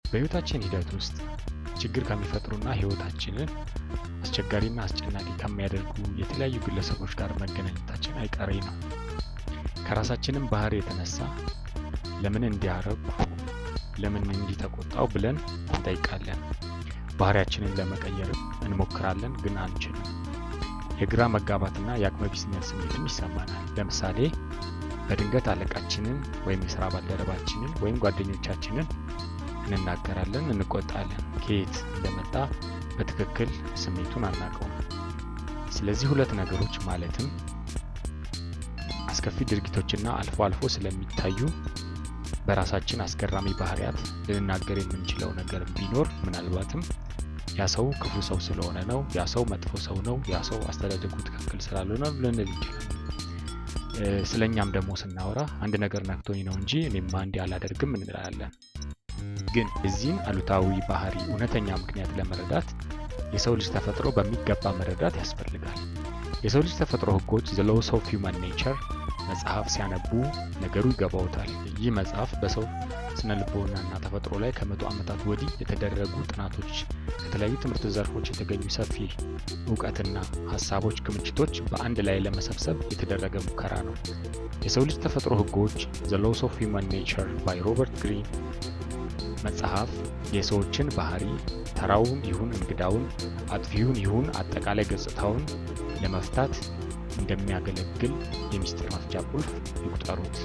በህይወታችን ሂደት ውስጥ ችግር ከሚፈጥሩና ህይወታችንን አስቸጋሪና አስጨናቂ ከሚያደርጉ የተለያዩ ግለሰቦች ጋር መገናኘታችን አይቀሬ ነው። ከራሳችንም ባህሪ የተነሳ ለምን እንዲያረጉ፣ ለምን እንዲተቆጣው ብለን እንጠይቃለን። ባህሪያችንን ለመቀየርም እንሞክራለን፣ ግን አንችልም። የግራ መጋባትና የአቅመቢስነት ስሜትም ይሰማናል። ለምሳሌ በድንገት አለቃችንን ወይም የስራ ባልደረባችንን ወይም ጓደኞቻችንን እንናገራለን፣ እንቆጣለን። ከየት እንደመጣ በትክክል ስሜቱን አናውቀውም። ስለዚህ ሁለት ነገሮች ማለትም አስከፊ ድርጊቶችና አልፎ አልፎ ስለሚታዩ በራሳችን አስገራሚ ባህሪያት ልንናገር የምንችለው ነገር ቢኖር ምናልባትም ያ ሰው ክፉ ሰው ስለሆነ ነው፣ ያ ሰው መጥፎ ሰው ነው፣ ያ ሰው አስተዳደጉ ትክክል ስላልሆነ ነው ልንል እንችላለን። ስለኛም ደግሞ ስናወራ አንድ ነገር ነክቶኝ ነው እንጂ እኔማ እንዲህ አላደርግም እንላለን። ግን የዚህን አሉታዊ ባህሪ እውነተኛ ምክንያት ለመረዳት የሰው ልጅ ተፈጥሮ በሚገባ መረዳት ያስፈልጋል። የሰው ልጅ ተፈጥሮ ህጎች፣ The Laws of Human Nature መጽሐፍ ሲያነቡ ነገሩ ይገባውታል። ይህ መጽሐፍ በሰው ስነ ልቦናና ተፈጥሮ ላይ ከ100 ዓመታት ወዲህ የተደረጉ ጥናቶች፣ ከተለያዩ ትምህርት ዘርፎች የተገኙ ሰፊ እውቀትና ሀሳቦች ክምችቶች በአንድ ላይ ለመሰብሰብ የተደረገ ሙከራ ነው። የሰው ልጅ ተፈጥሮ ህጎች፣ The Laws of Human Nature by Robert Greene መጽሐፍ የሰዎችን ባህሪ ተራውን ይሁን እንግዳውን፣ አጥፊውን ይሁን አጠቃላይ ገጽታውን ለመፍታት እንደሚያገለግል የሚስጥር መፍቻ ቁልፍ ይቁጠሩት።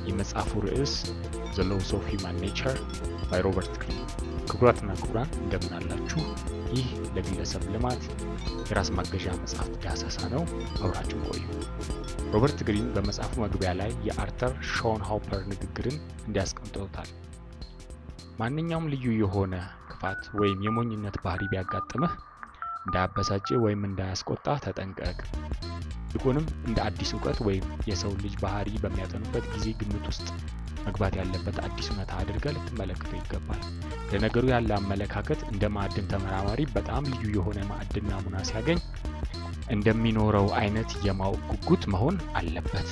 የመጽሐፉ ርዕስ The Laws of Human Nature by Robert Greene። ክቡራትና ክቡራን፣ እንደምን አላችሁ? ይህ ለግለሰብ ልማት የራስ ማገዣ መጽሐፍት ዳሰሳ ነው። አብራችሁን ቆዩ። ሮበርት ግሪን በመጽሐፉ መግቢያ ላይ የአርተር ሾንሆፐር ንግግርን እንዲህ አስቀምጦታል። ማንኛውም ልዩ የሆነ ክፋት ወይም የሞኝነት ባህሪ ቢያጋጥምህ እንዳያበሳጭህ ወይም እንዳያስቆጣህ ተጠንቀቅ። ይልቁንም እንደ አዲስ እውቀት ወይም የሰው ልጅ ባህሪ በሚያጠኑበት ጊዜ ግምት ውስጥ መግባት ያለበት አዲስ እውነታ አድርገህ ልትመለከተው ይገባል። ለነገሩ ያለ አመለካከት እንደ ማዕድን ተመራማሪ በጣም ልዩ የሆነ ማዕድን ናሙና ሲያገኝ እንደሚኖረው አይነት የማወቅ ጉጉት መሆን አለበት።